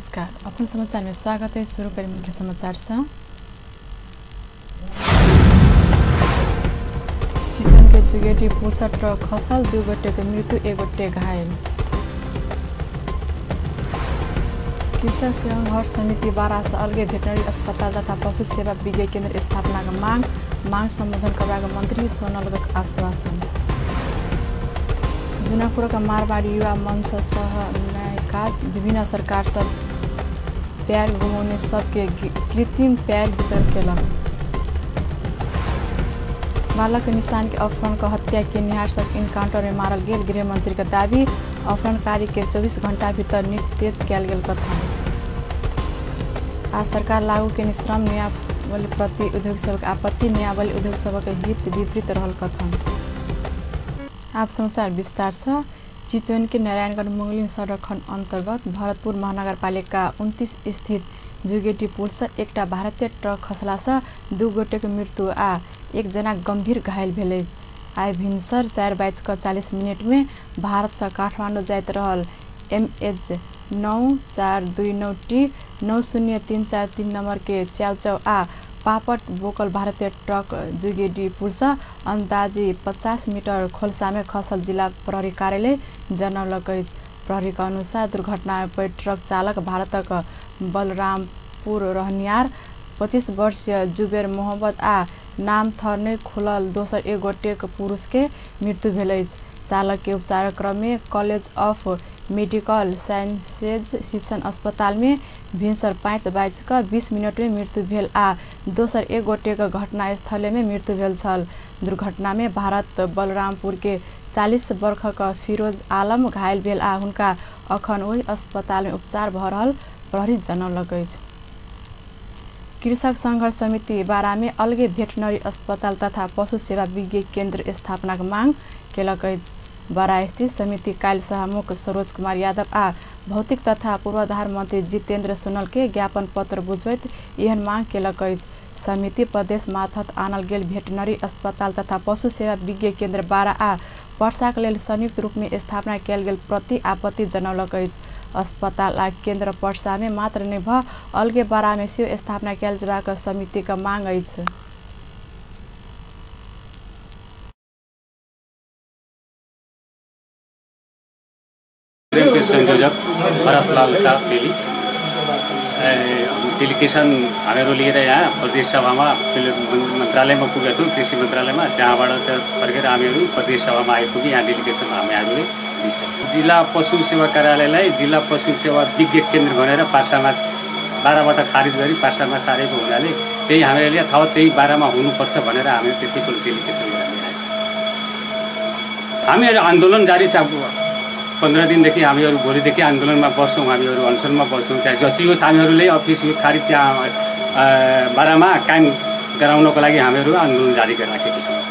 नमस्कार, अपन समाचार में स्वागत है। शुरू करें मुख्य समाचार से। चितवन के जुगेटी पुलसँ ट्रक खसल, 2 गोटे के मृत्यु, 1 गोटे घायल। कृषक संघर्ष समिति बारा से अलगे भेटनरी अस्पताल तथा पशु सेवा विज्ञ केंद्र स्थापना के मांग संबोधन करबाक मंत्री सोनल के आश्वासन। जनकपुर के मारवाड़ी युवा मंच सह काज विभिन्न सरकार सब पैर गुमौने सबके कृत्रिम पैर वितरण केलक। बालक निशान के अपहरण के हत्या केनिहार सब इनकाउंटर में मारल गेल गृह मंत्री के दावी। अपहरणकारी के 24 घंटा भीतर निस्तेज कयल गेल कथन। आज सरकार लागू केने श्रम नियमावली प्रति उद्योग सबक आपत्ति, नियमावली उद्योग सबक हित विपरीत रहल कथन। आप समाचार विस्तार से। चितवन के नारायणगढ़ मंगलिन सड़क खंड अंतर्गत भरतपुर महानगरपालिका 29 स्थित जुगेटी पुल से एकटा भारतीय ट्रक खसला से 2 गोटे के मृत्यु आ 1 जना गंभीर घायल भेल। आइ भिनसर 4:40 में भारत से काठमांडू जाइत रहल MH 9429 T 90343 number के च्याउ च्याउ आ पापट बोकल भारतीय ट्रक जुगेडी पुल से अंदाजी 50 मीटर खोलसा में खसल जिला प्रहरी कार्यालय जनौलक अछि। प्रहरी के अनुसार दुर्घटना में पड़ि ट्रक चालक भारतक बलरामपुर रहनिहार 25 वर्षीय जुबेर मोहम्मद आ नाम थर खुलल दोसर 1 गोटे पुरुष के मृत्यु भेल अछि। चालक के उपचार क्रम में कॉलेज ऑफ मेडिकल साइंसेज शिक्षण अस्पताल में भिनसर 5:20 में मृत्यु भेल आ दोसर 1 गोटे के घटनास्थल में मृत्यु भेल छल। दुर्घटना में भारत बलरामपुर के 40 वर्ष के फिरोज आलम घायल भेल आ हुनका अखन ओहि अस्पताल में उपचार भ रहल प्रहरी जनौलक अछि। कृषक संघर्ष समिति बारा में अलगे भेटनरी अस्पताल तथा पशु सेवा विज्ञ केंद्र स्थापना के मांग केलक अछि। बारा स्थित समिति काल्हि सभामुख सरोज कुमार यादव आ भौतिक तथा पूर्वाधार मंत्री जितेंद्र सोनल के ज्ञापन पत्र बुझबैत एहन मांग केलक अछि। समिति प्रदेश मातहत आनल गेल भेटनरी अस्पताल तथा पशु सेवा विज्ञ केंद्र बारा आ पर्साक लेल संयुक्त रूप में स्थापना कयल गेल प्रति आपत्ति जनौलक अछि। अस्पताल आ केंद्र पर्सा में मात्र नहि भ अलगे बारा में सेहो स्थापना कयल जेबाक समिति के मांग अछि। संयोजक भरतलाल शाह तेली डेलिगेसन हामीहरू लिएर यहाँ प्रदेश सभामा मन्त्रालयमा पुगेका छौँ, कृषि मन्त्रालयमा। त्यहाँबाट फर्केर हामीहरू प्रदेश सभामा आइपुगे। यहाँ डेलिगेसन हामीहरूले दिइसक्यौँ। जिल्ला पशु सेवा कार्यालयलाई जिल्ला पशु सेवा विज्ञ केन्द्र भनेर पासामा 12बाट खारिज गरी पासामा सारेको हुनाले त्यही हामीहरूले अथवा त्यही 12मा हुनुपर्छ भनेर हामी त्यसैको डेलिगेसन लिएर आएका। हामीहरू आन्दोलन जारी छ। 15 दिनदेखि हामीहरू भोलिदेखि आन्दोलनमा बस्छौँ, हामीहरू अनसनमा बस्छौँ। त्यहाँ जसै होस् हामीहरूले अफिस खारिज त्यहाँ 12मा कायम गराउनको लागि हामीहरू आन्दोलन जारी गरिराखेको छौँ।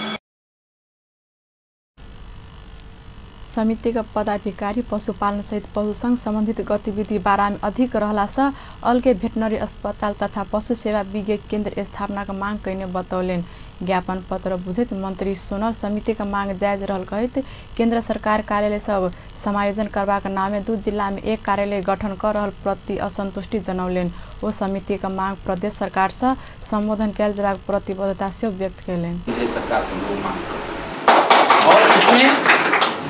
समितिका पदाधिकारी पशुपालन सहित पशुसँग सम्बन्धित गतिविधि बारामे अधिक रहला से अलगे भेटनरी अस्पताल तथा पशु सेवा विज्ञ केन्द्र स्थापना के मांग कयने बतौलनि। ज्ञापन पत्र बुझैत मंत्री सोनल समिति के मांग जायज रहल कहैत केंद्र सरकार कार्यालय सब समायोजन करबाक नामे 2 जिला में 1 कार्यालय गठन कर रहल प्रति असंतुष्टि जनौलनि। ओ समिति के मांग प्रदेश सरकार से संबोधन कयल जेबाक प्रतिबद्धता सेहो व्यक्त कयलनि। सरकार से मांग और इसमें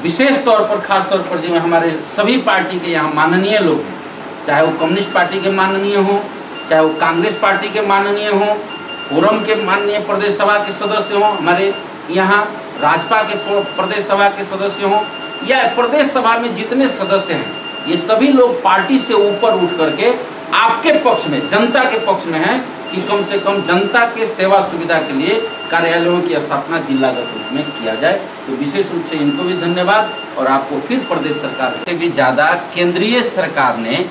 विशेष तौर पर खास तौर पर जो हमारे सभी पार्टी के यहाँ माननीय लोग हैं, चाहे वो कम्युनिस्ट पार्टी के माननीय हों, चाहे वो कांग्रेस पार्टी के माननीय हों, फोरम के माननीय प्रदेश सभा के सदस्य हों, हमारे यहाँ राजपा के प्रदेश सभा के सदस्य हों, या प्रदेश सभा में जितने सदस्य हैं, ये सभी लोग पार्टी से ऊपर उठ करके आपके पक्ष में, जनता के पक्ष में हैं कि कम से कम जनता के सेवा सुविधा के लिए कार्यालयों की स्थापना जिलागत रूप में किया जाए। तो विशेष रूप से इनको भी धन्यवाद। और आपको फिर प्रदेश सरकार से भी ज़्यादा केंद्रीय सरकार ने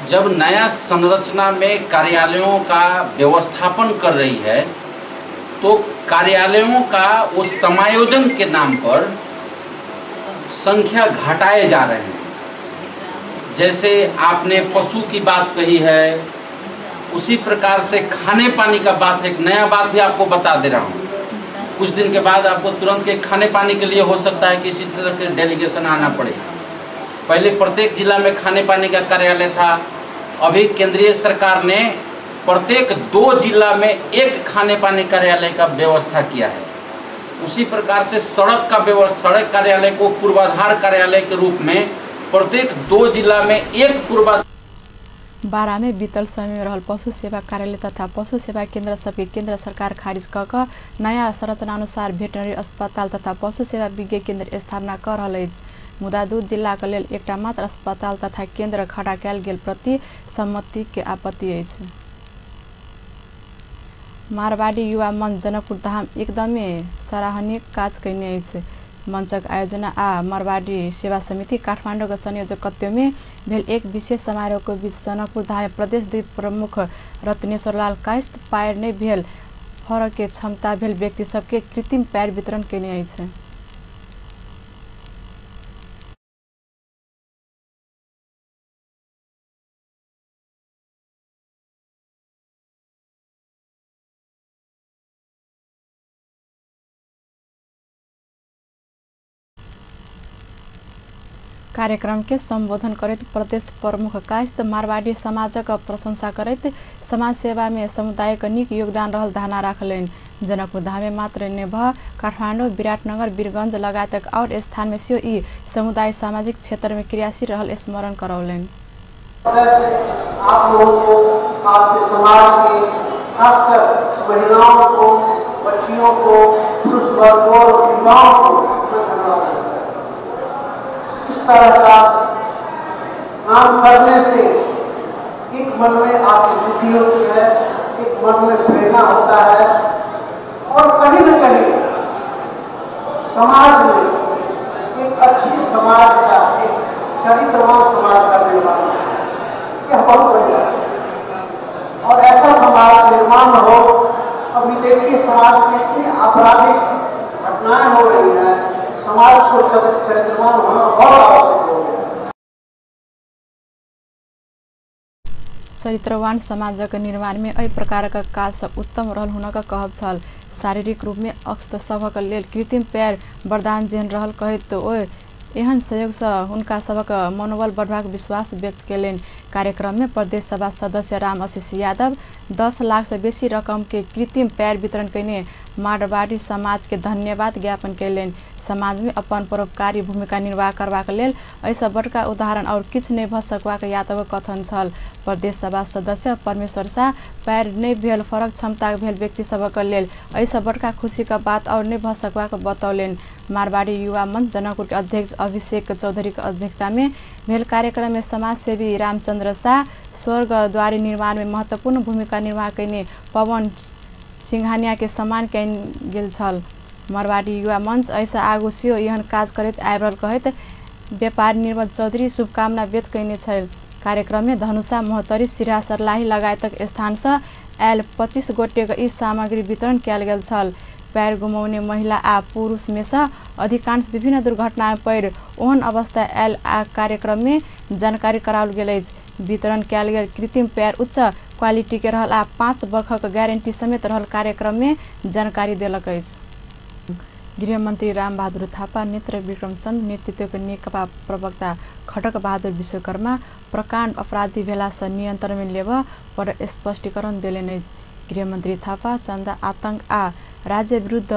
जब नया संरचना में कार्यालयों का व्यवस्थापन कर रही है तो कार्यालयों का वो समायोजन के नाम पर संख्या घटाए जा रहे हैं। जैसे आपने पशु की बात कही है, उसी प्रकार से खाने पानी का बात है। एक नया बात भी आपको बता दे रहा हूँ, कुछ दिन के बाद आपको तुरंत के खाने पानी के लिए हो सकता है किसी तरह के डेलीगेशन आना पड़े। पहले प्रत्येक जिला में खाने पानी का कार्यालय था, अभी केंद्रीय सरकार ने प्रत्येक 2 जिला में एक खाने पानी कार्यालय का व्यवस्था किया है। उसी प्रकार से सड़क का व्यवस्था, सड़क कार्यालय को पूर्वाधार कार्यालय के रूप में प्रत्येक 2 जिला में एक पूर्वाधार। बारा में बीतल समय में रहल पशु सेवा कार्यालय तथा पशु सेवा केंद्र सबके केंद्र सरकार खारिज क क नया संरचना अनुसार भेटनरी अस्पताल तथा पशु सेवा विज्ञ केंद्र स्थापना कर रहल अछि। मुदा 2 जिलाक लेल एकटा मात्र अस्पताल तथा केंद्र खड़ा कयल गेल प्रति सहमति के आपत्ति अछि। मारवाड़ी युवा मंच जनकपुर धाम एकदमै सराहनीय काज कयने अछि। मंचक आयोजना आ मारवाड़ी सेवा समिति काठमाडौँको संयोजकत्वमे भेल एक विशेष समारोहको बीच जनकपुर धाम प्रदेश 2 प्रमुख रत्नेश्वरलाल कायस्थ पायर नै भेल फरक के क्षमता भेल व्यक्ति सबके कृत्रिम पैर वितरण कयने अछि। कार्यक्रम के संबोधन करैत प्रदेश प्रमुख कायस्थ मारवाड़ी समाजक प्रशंसा करैत समाज सेवा में समुदायक नीक योगदान रहल धारणा राखलनि। जनकपुर धाम में मात्र नहि भ काठमाडौँ, विराटनगर, वीरगंज लगायतक और स्थान में सेहो ई समुदाय सामाजिक क्षेत्र में क्रियाशील रहल स्मरण करौलनि। आप लोगों को, आपके समाज के खासकर महिलाओं को, बच्चियों को, पुरुष वर्ग और युवाओं को इस तरह का काम करने से एक मन में आत्मशुद्धि होती है, एक मन में प्रेरणा होता है और कहीं न कहीं समाज में एक अच्छी समाज का, एक चरित्रवान समाज का निर्माण है। यह बहुत बढ़िया है और ऐसा समाज निर्माण हो। अभी देखिए समाज में इतनी आपराधिक घटनाएं हो रही हैं, समाज को चरित्रवान होना बहुत आवश्यक हो गया। चरित्रवान समाजक निर्माण में एहि प्रकारक काज सब उत्तम रहल हुनक कहब छल। शारीरिक रूप में अक्षत सभक लेल कृत्रिम पैर वरदान जेहन रहल कहैत ओ एहन सहयोग से हुनका सभक मनोबल बढ़बाक विश्वास व्यक्त कयलनि। कार्यक्रम में प्रदेश सभा सदस्य राम आशीष यादव 10 लाख से बेसी रकम के कृत्रिम पैर वितरण कयने मारवाड़ी समाज के धन्यवाद ज्ञापन कयलनि। समाज में अपन परोपकारी भूमिका निर्वाह करबाक लेल एहिसँ बड़का उदाहरण और किछु नहि भऽ सकबाक यादवक कथन छल। प्रदेश सभा सदस्य परमेश्वर शाह पैर नहि भेल फरक क्षमता भेल व्यक्ति सभक लेल एहिसँ बड़का खुशीक बात और नहि भऽ सकबाक बतौलनि। मारवाड़ी युवा मंच जनकपुर के अध्यक्ष अभिषेक चौधरी के अध्यक्षता में भेल कार्यक्रम में समाजसेवी रामचंद्र शाह स्वर्गद्वारी निर्माण में महत्वपूर्ण भूमिका निर्वाह कयने पवन सिंघानिया के सम्मान कयल गेल छल। मारवाड़ी युवा मंच एहिसँ आगू सेहो एहन काज करैत आबि रहल कहैत व्यापारी निर्मल चौधरी शुभकामना व्यक्त कयने छल। कार्यक्रम में धनुषा, महोत्तरी, सिरहा, सर्लाही लगायतक स्थानसँ आयल 25 गोटेक ई सामग्री वितरण कयल गेल छल। पैर गुमौने महिला आ पुरुष में सँ अधिकांश विभिन्न दुर्घटना में पड़ि ओहन अवस्था आयल आ कार्यक्रम में जानकारी कराओल गेल अछि। वितरण कयल गेल कृत्रिम पैर उच्च क्वालिटी के रहल आ 5 वर्षक गारंटी समेत रहल कार्यक्रम में जानकारी देलक अछि। गृहमन्त्री रामबहादुर थापा, नेत्र विक्रम चन्द नेतृत्वको नेकपा प्रवक्ता खड्ग बहादुर विश्वकर्मा प्रकाण्ड अपराधी भेलासँ नियन्त्रणमे लेबऽ पर स्पष्टीकरण देलनि अछि। गृहमन्त्री थापा चन्दा आतंक आ राज्य विरुद्ध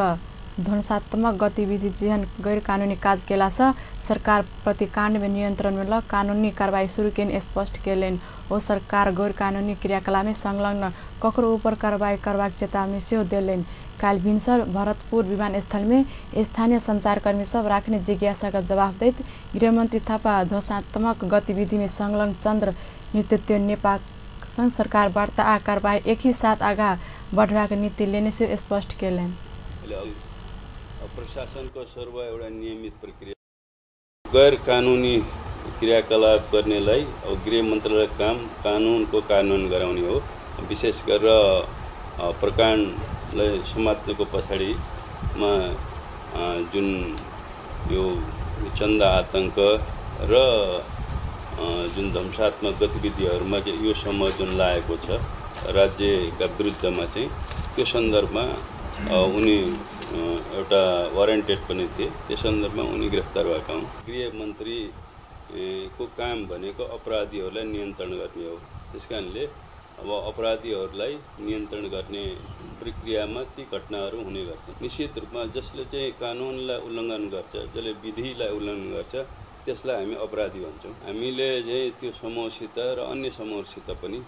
ध्वंसात्मक गतिविधि जेहन गैरकानूनी काज केलासँ सरकार प्रतिकाण्डमे नियन्त्रणमे ल कानूनी कारबाही सुरु केने स्पष्ट केलनि। ओ सरकार गैरकानूनी क्रियाकलापमे संलग्न ककरो उपर कारबाही करबाक चेतावनी सेहो देलनि। काल्हि भिन्सर भरतपुर विमानस्थलमे स्थानीय सञ्चारकर्मी सब राख्ने जिज्ञासाका जवाफ दैत गृहमन्त्री थापा ध्वंसात्मक गतिविधिमे संलग्न चन्द्र नेतृत्व नेपालसँग सरकार वार्ता आ कारबाही एकही साथ आगा बढ्बाक नीति लेने सेहो स्पष्ट केलनि। प्रशासनको सर्व एउटा नियमित प्रक्रिया गैर कानुनी क्रियाकलाप गर्नेलाई अब गृह मन्त्रालयको काम कानुनको कार्यान्वयन गराउने हो। विशेष गरेर प्रकाण्डलाई समात्नुको पछाडिमा जुन यो चन्दा आतङ्क र जुन ध्वंसात्मक गतिविधिहरूमा चाहिँ यो समूह जुन लागेको छ राज्यका विरुद्धमा चाहिँ त्यो सन्दर्भमा उनी एउटा वारेन्टेड पनि थिए, त्यस सन्दर्भमा उनी गिरफ्तार भएका हुन्। गृहमन्त्री को काम भनेको अपराधीहरूलाई नियन्त्रण गर्ने हो। त्यस कारणले अब अपराधीहरूलाई नियन्त्रण गर्ने प्रक्रियामा ती घटनाहरू हुने गर्छन्। निश्चित रूपमा जसले चाहिँ कानुनलाई उल्लङ्घन गर्छ, जसले विधिलाई उल्लङ्घन गर्छ, त्यसलाई हामी अपराधी भन्छौँ। हामीले चाहिँ त्यो समूहसित र अन्य समूहसित पनि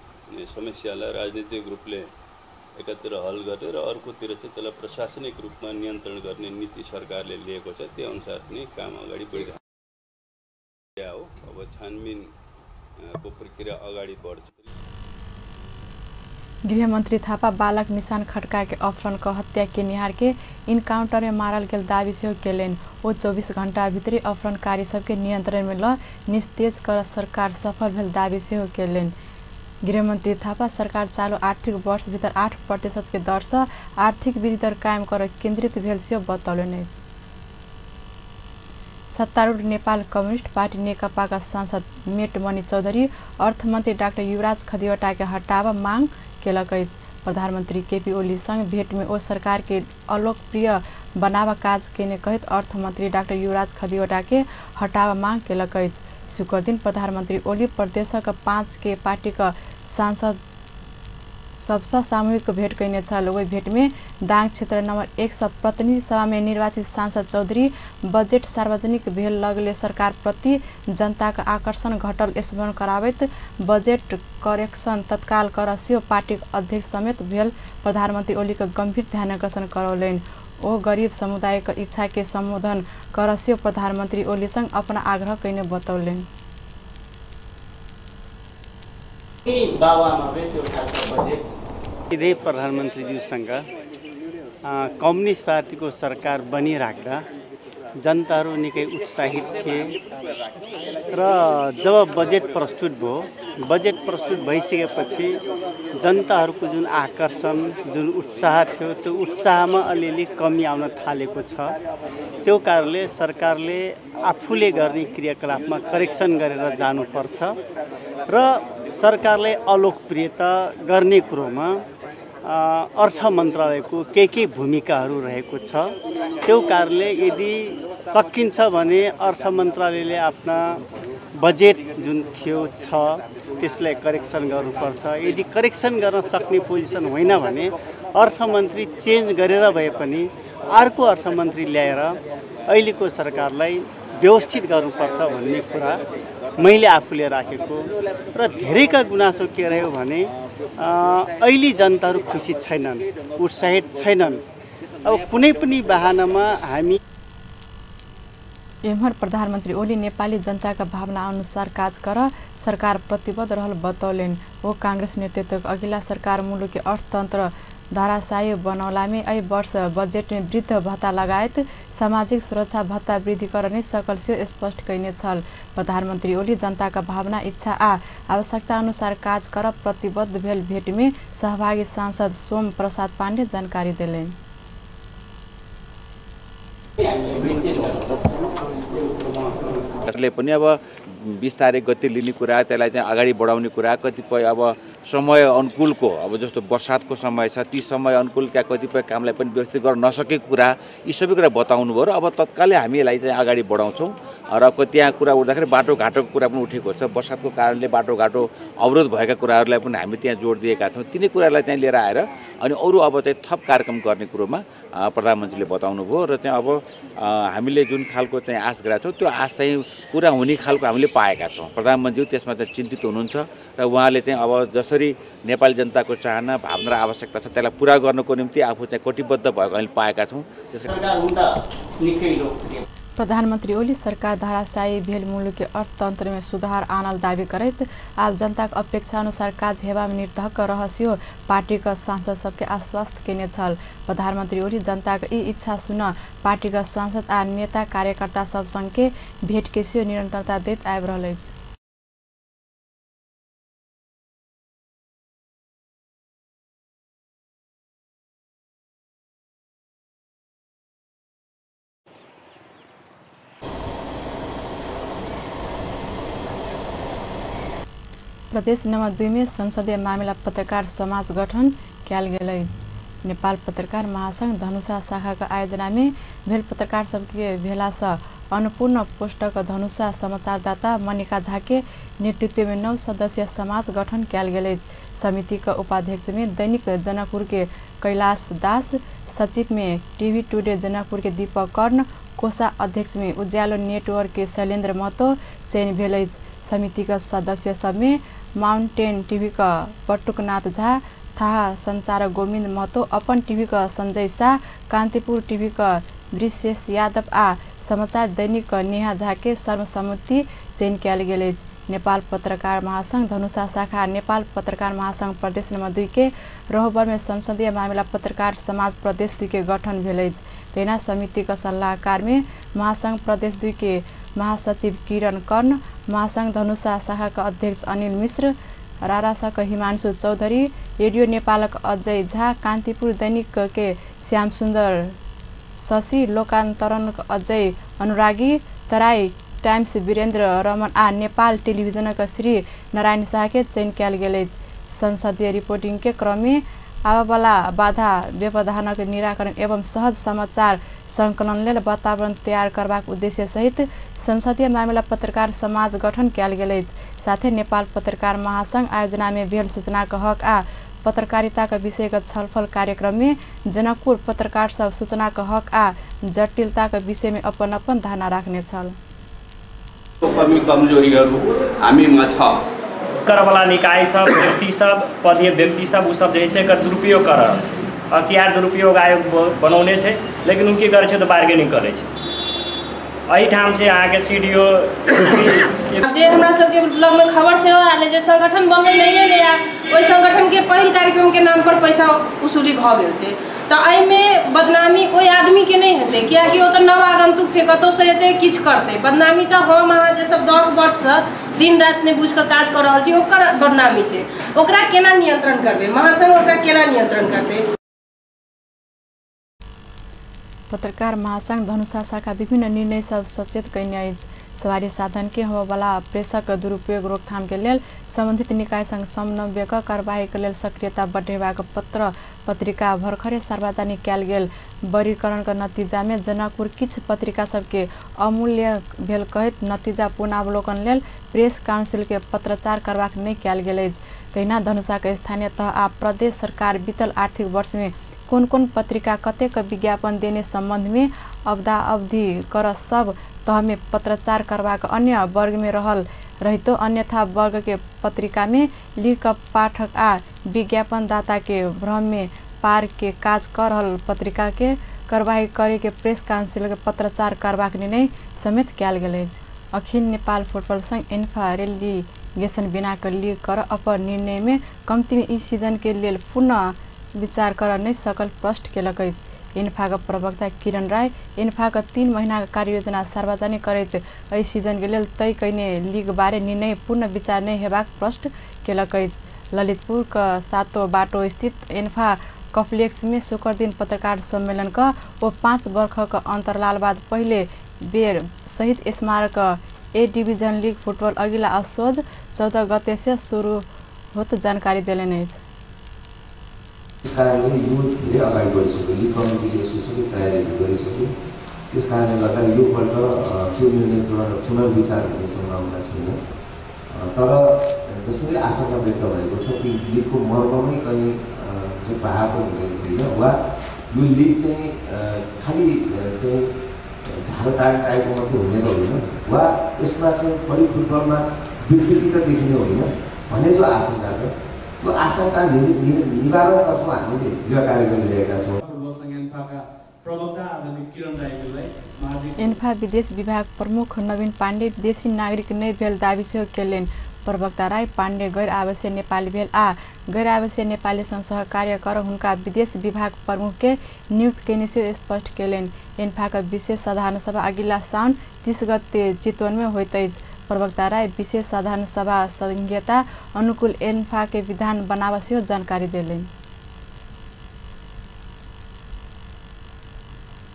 समस्यालाई राजनीतिक रूपले एकातिर हल गर्ने र अर्कोतिर चाहिँ त्यसलाई प्रशासनिक रूपमा नियन्त्रण गर्ने नीति सरकारले लिएको छ, त्यो अनुसार पनि काम अगाडि बढिरहेको हो। अब छानबिन को प्रक्रिया अगाडि बढ्छ। गृहमन्त्री थापा बालक निशान खड्का के अपहरण क हत्या केनिहार के इनकाउंटर में मारल गेल दावी सेहो केलनि। ओ 24 घंटा भितरे अपहरणकारी सबके नियंत्रण में ल निस्तेज कर सरकार सफल भेल दावी सेहो केलनि। गृहमन्त्री थापा सरकार चालू आर्थिक वर्ष भितर 8% के दर से आर्थिक वृद्धि दर कायम कर केन्द्रित भेल सेहो बतौलनि अछि। सत्तारूढ़ नेपाल कम्युनिस्ट पार्टी नेकपा का सांसद मेटमणि चौधरी अर्थमन्त्री डाक्टर युवराज खतिवटा के हटाब मांग केलक अछि। प्रधानमन्त्री केपी ओलीसँग भेट में ओ सरकार के अलोकप्रिय बनाब काज केने कहैत अर्थमन्त्री डाक्टर युवराज खतिवटा के हटाब मांग केलक अछि। शुक्र दिन प्रधानमन्त्री ओली प्रदेशक 5 के पार्टीक सांसद सबसँ सामूहिक भेट कयने छल। ओहि भेट में दाङ क्षेत्र नंबर 1 सँ प्रतिनिधि सभा में निर्वाचित सांसद चौधरी बजेट सार्वजनिक भेल लगले सरकार प्रति जनताक आकर्षण घटल स्मरण कराबैत बजेट करेक्शन तत्काल कर सेहो पार्टीक अध्यक्ष समेत भेल प्रधानमन्त्री ओलीक गंभीर ध्यानाकर्षण करौलनि। ओ गरीब समुदायक इच्छा के सम्बोधन कर सेहो प्रधानमन्त्री ओलीसँग अपना आग्रह कयने बतौलनि। सिधै प्रधानमन्त्रीज्यूसँग कम्युनिस्ट पार्टीको सरकार बनिराख्दा जनताहरू निकै उत्साहित थिए र जब बजेट प्रस्तुत भयो, बजेट प्रस्तुत भइसकेपछि जनताहरूको जुन आकर्षण, जुन उत्साह थियो, त्यो उत्साहमा अलिअलि कमी आउन थालेको छ। त्यो कारणले सरकारले आफूले गर्ने क्रियाकलापमा करेक्सन गरेर जानुपर्छ र सरकारले अलोकप्रियता गर्ने कुरोमा अर्थ मन्त्रालयको के भूमिकाहरू रहेको छ। त्यो कारणले यदि सकिन्छ भने अर्थ मन्त्रालयले आफ्ना बजेट जुन थियो छ त्यसलाई करेक्सन गर्नुपर्छ। यदि करेक्सन गर्न सक्ने पोजिसन होइन भने अर्थमन्त्री चेन्ज गरेर भए पनि अर्को अर्थमन्त्री ल्याएर अहिलेको सरकारलाई व्यवस्थित गर्नुपर्छ भन्ने कुरा मैले आफूले राखेको र धेरैका गुनासो के रह्यो भने अहिले जनताहरू खुसी छैनन्, उत्साहित छैनन्। अब कुनै पनि बहानामा हामी एम्हर प्रधानमन्त्री ओली नेपाली जनताका भावना अनुसार काज कर सरकार प्रतिबद्ध रहल बतौलनि। ओ कांग्रेस नेतृत्वक अगिला सरकार मुलुक अर्थतन्त्र धराशायी बनौलामे एहि वर्ष बजेट में वृद्ध भत्ता लगायत सामाजिक सुरक्षा भत्ता वृद्धि कर नै सकल सेहो स्पष्ट कयने छल। प्रधानमन्त्री ओली जनताका भावना, इच्छा आ आवश्यकता अनुसार काज कर प्रतिबद्ध भेल भेट में सहभागी सांसद सोम प्रसाद पाण्डे जानकारी देलनि। ले पनि अब बिस्तारै गति लिने कुरा, त्यसलाई चाहिँ अगाडि बढाउने कुरा, कतिपय अब समय अनुकूलको, अब जस्तो बर्सातको समय छ ती समय अनुकूलका कतिपय कामलाई पनि व्यवस्थित गर्न नसकेको कुरा, यी सबै कुरा बताउनु भयो र अब तत्कालै हामी यसलाई चाहिँ अगाडि बढाउँछौँ। र त्यहाँ कुरा उठ्दाखेरि बाटोघाटोको कुरा पनि उठेको छ। बर्सातको कारणले बाटोघाटो अवरोध भएका कुराहरूलाई पनि हामी त्यहाँ जोड दिएका छौँ। तिनै कुरालाई चाहिँ लिएर आएर अनि अरू अब चाहिँ थप कार्यक्रम गर्ने कुरोमा प्रधानमन्त्रीले बताउनु भयो र चाहिँ अब हामीले जुन खालको चाहिँ आश गरेका छौँ त्यो आश चाहिँ पुरा हुने खालको हामीले पाएका छौँ। प्रधानमन्त्री त्यसमा चाहिँ चिन्तित हुनुहुन्छ र उहाँले चाहिँ अब जसरी नेपाली जनताको चाहना, भावना र आवश्यकता छ त्यसलाई पुरा गर्नको निम्ति आफू चाहिँ कटिबद्ध भएको हामीले पाएका छौँ। प्रधानमन्त्री ओली सरकार धराशायी भेल मुलुक के अर्थतंत्र में सुधार आनल दावी करैत आब जनताक अपेक्षा अनुसार काज हेबा में निर्धक्क रहस्यो पार्टीक सांसद सबके आश्वस्त केने छल। प्रधानमन्त्री ओली जनताक ई इच्छा सुन पार्टीक सांसद आ नेता कार्यकर्ता सब संग भेट के सेहो निरंतरता दैत आबि रहल अछि। प्रदेश नंबर 2 में संसदीय मामिला पत्रकार समाज गठन कयल गेल अछि। नेपाल पत्रकार महासंघ धनुषा शाखा के आयोजना में भेल पत्रकार सबके भेला से अन्नपूर्ण पोस्टक धनुषा समाचारदाता मनिका झा के नेतृत्व में 9 सदस्यीय समाज गठन कयल गेल अछि। समिति के उपाध्यक्ष में दैनिक जनकपुर के कैलाश दास, सचिव में टीवी टुडे जनकपुर के दीपक कर्ण, कोषा अध्यक्ष में उज्यालो नेटवर्क के शैलेन्द्र महतो चयन भेल अछि। समिति के सदस्य सब में माउंटेन टीवी का बटुकनाथ झा, थाहा संचारक गोविंद महतो, अपन टीवी का संजय शाह, कांतिपुर टीवी का वृषेश यादव आ समाचार दैनिक नेहा झा के सर्वसम्मति चयन कयल गेल अछि। नेपाल पत्रकार महासंघ धनुषा शाखा नेपाल पत्रकार महासंघ प्रदेश नंबर 2 के रोहबर में संसदीय मामिला पत्रकार समाज प्रदेश 2 के गठन भेल अछि। तहिना समिति के सल्लाहकार में महासंघ प्रदेश 2 के महासचिव किरण कर्ण, महासंघ धनुषा शाखा के अध्यक्ष अनिल मिश्र, रारासक हिमांशु चौधरी, रेडियो नेपालक अजय झा, कांतिपुर दैनिक के श्याम सुन्दर शशि, लोकान्तरणक अजय अनुरागी, तराई टाइम्स वीरेन्द्र रमन आ नेपाल टेलिभिजनक श्री नारायण शाह के चयन कयल गेल अछि। संसदीय रिपोर्टिंग के क्रम में आबयवला बाधा व्यवधानक निराकरण एवं सहज समाचार संकलन लेल वातावरण तैयार करबाक उद्देश्य सहित संसदीय मामिला पत्रकार समाज गठन कयल गेल अछि। साथे नेपाल पत्रकार महासंघ आयोजना में भेल सूचनाक हक आ पत्रकारिता के विषय के छलफल कार्यक्रम में जनकपुर पत्रकार सब सूचना के हक आ जटिलता के विषय में अपन अपन धारणा राखने छल। कमी कमजोरीहरू हामीमा छ। करवला निकाय सब, व्यक्ति सब, पदीय व्यक्ति सब, उ सब जे छै एकर दुरुपयोग कर रहल छै। अख्तियार दुरुपयोग आयोग बनौने छै, लेकिन उ की करै छै तऽ बार्गेनिंग करै छै। एहिठाम छै अहाँके सीडीओ जे हमरा सबके लगमे खबर सेहो आयल जे संगठन बनलै नहिए ने, ओहि संगठनके पहिल कार्यक्रमके नाम पर पैसा वसूली भऽ गेल छै। तऽ एहिमे बदनामी ओहि आदमीके नहि हेतै, कियाकि ओ तऽ नव आगंतुक छै, कतहुसँ एतै किछु करतै। बदनामी तऽ हम अहाँ जे सब 10 वर्षसँ दिन राति नहि बुझि कऽ काज कऽ रहल छी ओकर बदनामी छै। ओकरा केना नियंत्रण करबै, महासंघ ओकरा केना नियंत्रण करतै? पत्रकार महासंघ धनुषा शाखा विभिन्न निर्णय सब सचेत कयने अछि। सवारी साधन के होबयवला प्रेसक दुरुपयोग रोकथाम के लेल संबंधित निकाय संग समन्वय क कार्यवाही के लेल सक्रियता बढ़ेबाक पत्र पत्रिका भर्खरे सार्वजनिक कयल गेल वर्गीकरण के नतीजा में जनकपुर किछु पत्रिका सबके अमूल्य भेल कहैत नतीजा पुनरावलोकन लेल प्रेस काउंसिल के पत्राचार करबाक नहि कयल गेल अछि। तहिना धनुषा के स्थानीय तह आ प्रदेश सरकार बीतल आर्थिक वर्ष में कोन कोन पत्रिका कतेक विज्ञापन देने संबंध में अवधा अवधि कर सब तह में पत्राचार करबाक अन्य वर्ग में रहल रहितो अन्यथा वर्ग के पत्रिका में लिख पाठक आ विज्ञापनदाता के भ्रम में पार के काज कर रहल पत्रिका के कार्रवाई करे के प्रेस काउंसिल के पत्राचार करबाक निर्णय समेत कयल गेल अछि। अखिल नेपाल फुटबॉल संघ एन्फा रेलिगेशन बिना के लीग कर अपन निर्णय में कम्ती में ई सीजन के लेल पुनः विचार कर नहि सकल स्पष्ट केलक अछि। एन्फाक प्रवक्ता किरण राय एन्फाक 3 महीनाक कार्ययोजना सार्वजनिक करैत एहि सीजन के लेल तय कयने लीग बारे निर्णय पुनः विचार नहि हेबाक स्पष्ट केलक अछि। ललितपुर क सातो बाटो स्थित एन्फा कॉम्प्लेक्स में शुक्रदिन पत्रकार सम्मेलन क ओ 5 वर्षक अंतराल बाद पहिले बेर शहीद स्मारक ए डिवीजन लीग फुटबॉल अगिला असोज 14 गते से शुरू होत जानकारी देलनि अछि। त्यस कारणले यो धेरै अगाडि बढिसक्यो, लिग कमिटीले यसको सबै तयारीहरू गरिसक्यो। त्यस कारणले गर्दा योपल्ट त्यो निर्णय पुनर्विचार हुने सम्भावना छैन। तर जसरी आशंका व्यक्त भएको छ कि लिगको मर्ममै कहीँ चाहिँ बहाएको हुने होइन, वा यो लिग चाहिँ खालि चाहिँ झारो टाइपको मात्रै हुने त होइन, वा यसमा चाहिँ बढी फुटबलमा विकृति त देखिने होइन भन्ने जो आशंका छ त्यो आशंका निवारणतर्फ हामीले गृह कार्य गरिरहेका छौँ। एन्फा विदेश विभाग प्रमुख नवीन पाण्डे विदेशी नागरिक नहि भेल दावी सेहो केलनि। प्रवक्ता राय पाण्डे गैर आवासीय नेपाली भेल आ गैर आवासीय नेपाली संग सहकार्य कर हुनका विदेश विभाग प्रमुख के नियुक्त केने सेहो स्पष्ट केलनि। एन्फाक विशेष साधारण सभा अगिला साउन 30 गते चितवन में होइत अछि। प्रवक्ता राय विशेष साधारण सभा संहिता अनुकूल एन्फा के विधान बनाबऽ सेहो जानकारी देलनि।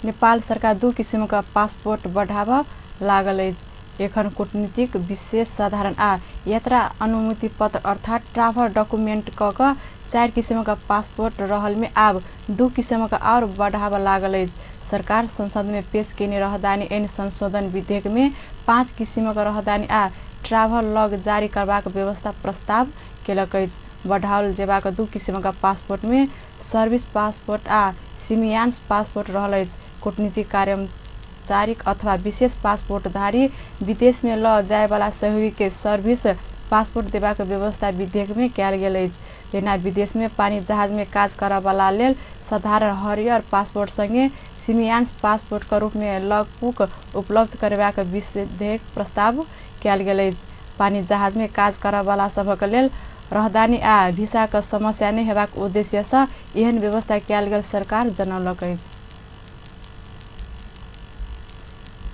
नेपाल सरकार 2 किसिमक पासपोर्ट बढ़ाबऽ लागल अछि। एखन कूटनीतिक विशेष साधारण आ यात्रा अनुमति पत्र अर्थात ट्राभल डॉक्यूमेंट क क 4 किसिमक पासपोर्ट रहल में आब 2 किसिमक और बढ़ावा लागल अछि। सरकार संसद में पेश केने रहदानी ऐन संशोधन विधेयक में 5 किसिमक रहदानी आ ट्राभल लॉग जारी करबाक व्यवस्था प्रस्ताव केलक अछि। बढ़ाओल जेबाक 2 किसिमक पासपोर्ट में सर्विस पासपोर्ट आ सीमियांस पासपोर्ट रहल अछि। कूटनीतिक कर्मचारी अथवा विशेष पासपोर्टधारी विदेश में ल जायवाला सहयोगी के सर्विस पासपोर्ट देबाक व्यवस्था विधेयक में कयल गेल अछि। तहिना विदेश में पानी जहाज में काज करयवला लेल साधारण हरियर पासपोर्ट संगे सीमियांस पासपोर्ट के रूप में लगबुक उपलब्ध करेबाक विधेयक प्रस्ताव कयल गेल अछि। पानी जहाज में काज करयवला सभक लेल रहदानी आ भिसाक समस्या नहि हेबाक उद्देश्य सँ एहन व्यवस्था कयल गेल सरकार जनौलक अछि।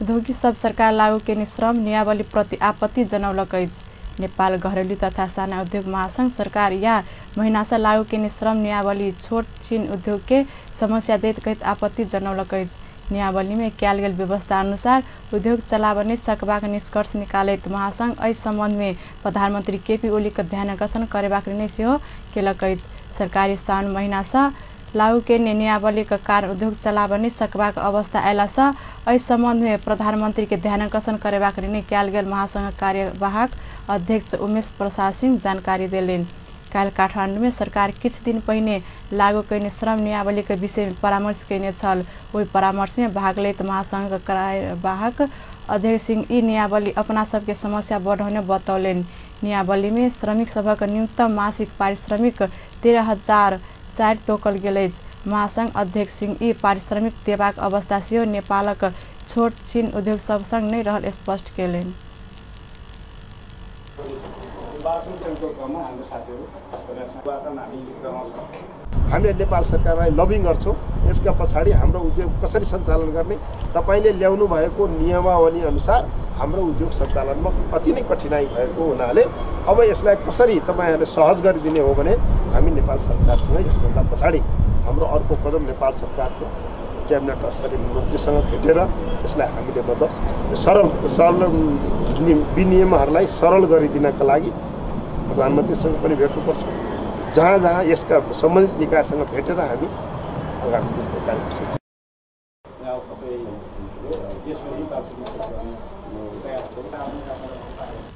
उद्योगी सब सरकार लागू केने श्रम नियमावली प्रति आपत्ति जनौलक अछि। नेपाल घरेलु तथा साना उद्योग महासंघ सरकार या महिनासँ लागू केने श्रम नियमावली छोट छिन उद्योग के समस्या दैत कहैत आपत्ति जनौलक अछि। नियमावली में कयल गेल व्यवस्था अनुसार उद्योग चलाब नहि सकबाक निष्कर्ष निकालैत महासंघ एहि सम्बन्ध में प्रधानमन्त्री केपी ओलीक ध्यानाकर्षण करेबाक निर्णय सेहो केलक अछि। सरकारी साउन महिनासँ लागू केने नियमावलीक कारण उद्योग चलाब नहि सकबाक अवस्था अयलासँ एहि सम्बन्ध में प्रधानमन्त्री के ध्यानाकर्षण करेबाक निर्णय कयल गेल महासंघ कार्यवाहक अध्यक्ष उमेश प्रसाद सिंह जानकारी देलनि। काल्हि काठमाडौँ में सरकार किछु दिन पहिने लागू कयने श्रम नियमावली के विषय में परामर्श कयने छल। ओहि परामर्श में भाग लैत महासंघ कार्यवाहक अध्यक्ष सिंह ई नियमावली अपना सबके समस्या बढ़ौने बतौलनि। नियमावली में श्रमिक सभक न्यूनतम मासिक पारिश्रमिक 13,004 तोकल गेल अछि। महासंघ अध्यक्ष सिंह ई पारिश्रमिक देबाक अवस्था सेहो नेपालक छोट छिन उद्योग सब संग नहि रहल स्पष्ट कयलनि। हामीले नेपाल सरकारलाई लबिङ गर्छौँ। यसका पछाडि हाम्रो उद्योग कसरी सञ्चालन गर्ने, तपाईँले ल्याउनु भएको नियमावली अनुसार हाम्रो उद्योग सञ्चालनमा अति नै कठिनाइ भएको हुनाले अब यसलाई कसरी तपाईँहरूले सहज गरिदिने हो भने हामी नेपाल सरकारसँग यसभन्दा पछाडि हाम्रो अर्को कदम नेपाल सरकारको क्याबिनेट स्तरीय मन्त्रीसँग भेटेर यसलाई हामीले मतलब सरल सरल विनियमहरूलाई सरल गरिदिनका लागि प्रधानमन्त्रीसँग पनि भेट्नुपर्छ। जहाँ जहाँ यसका सम्बन्धित निकायसँग भेटेर हामी आगामी दिनको कार्य गर्छौँ।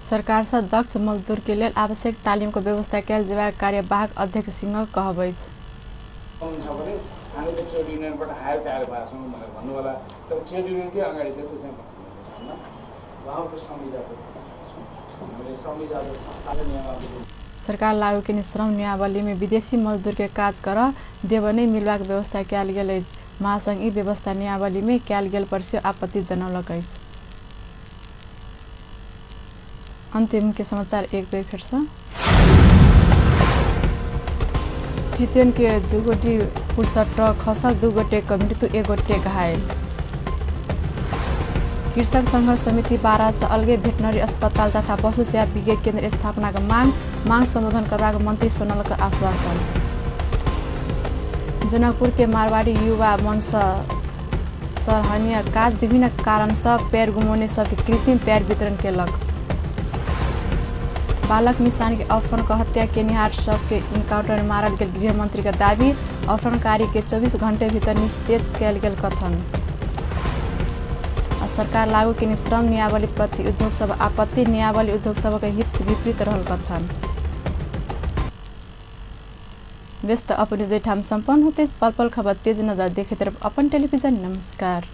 सरकार से दक्ष मजदूर के लेल आवश्यक तालिम को व्यवस्था कयल जेबाक कार्यवाहक अध्यक्ष सिंह कहब अछि। सरकार लागू केने श्रम नियमावली में विदेशी मजदूर के काज कर देब नहि मिलबाक व्यवस्था कयल गेल अछि। महासंघ ई व्यवस्था नियमावली में कयल गेल पर सेहो आपत्ति जनौलक अछि। अंतिम मुख्य समाचार एक बेर फेर से। चितवन के जुगोटी पुल से ट्रक खसल, 2 गोटे के मृत्यु, 1 गोटे घायल। कृषक संघर्ष समिति 12 से अलगे भेटनरी अस्पताल तथा पशु सेवा विज्ञ केन्द्र स्थापना के मांग सम्बोधन करबाक मंत्री सोनल के आश्वासन। जनकपुर के मारवाड़ी युवा मंच सराहनीय काज, विभिन्न कारण से पैर गुमौने सबके कृत्रिम पैर वितरण केलक। बालक निशान के अपहरण के हत्या केनिहार सबके इनकाउंटर में मारल गेल गृहमंत्री के दावी, अपहरणकारी के 24 घंटे भीतर निस्तेज कयल गेल कथन। सरकार लागू केने श्रम नियमावली प्रति उद्योग सब आपत्ति, नियमावली उद्योग सबक हित विपरीत रहल कथन। व्यस्त अपने जैठाम सम्पन्न होते पल पल खबर तेज नजर देखैत अपन टेलीविजन। नमस्कार।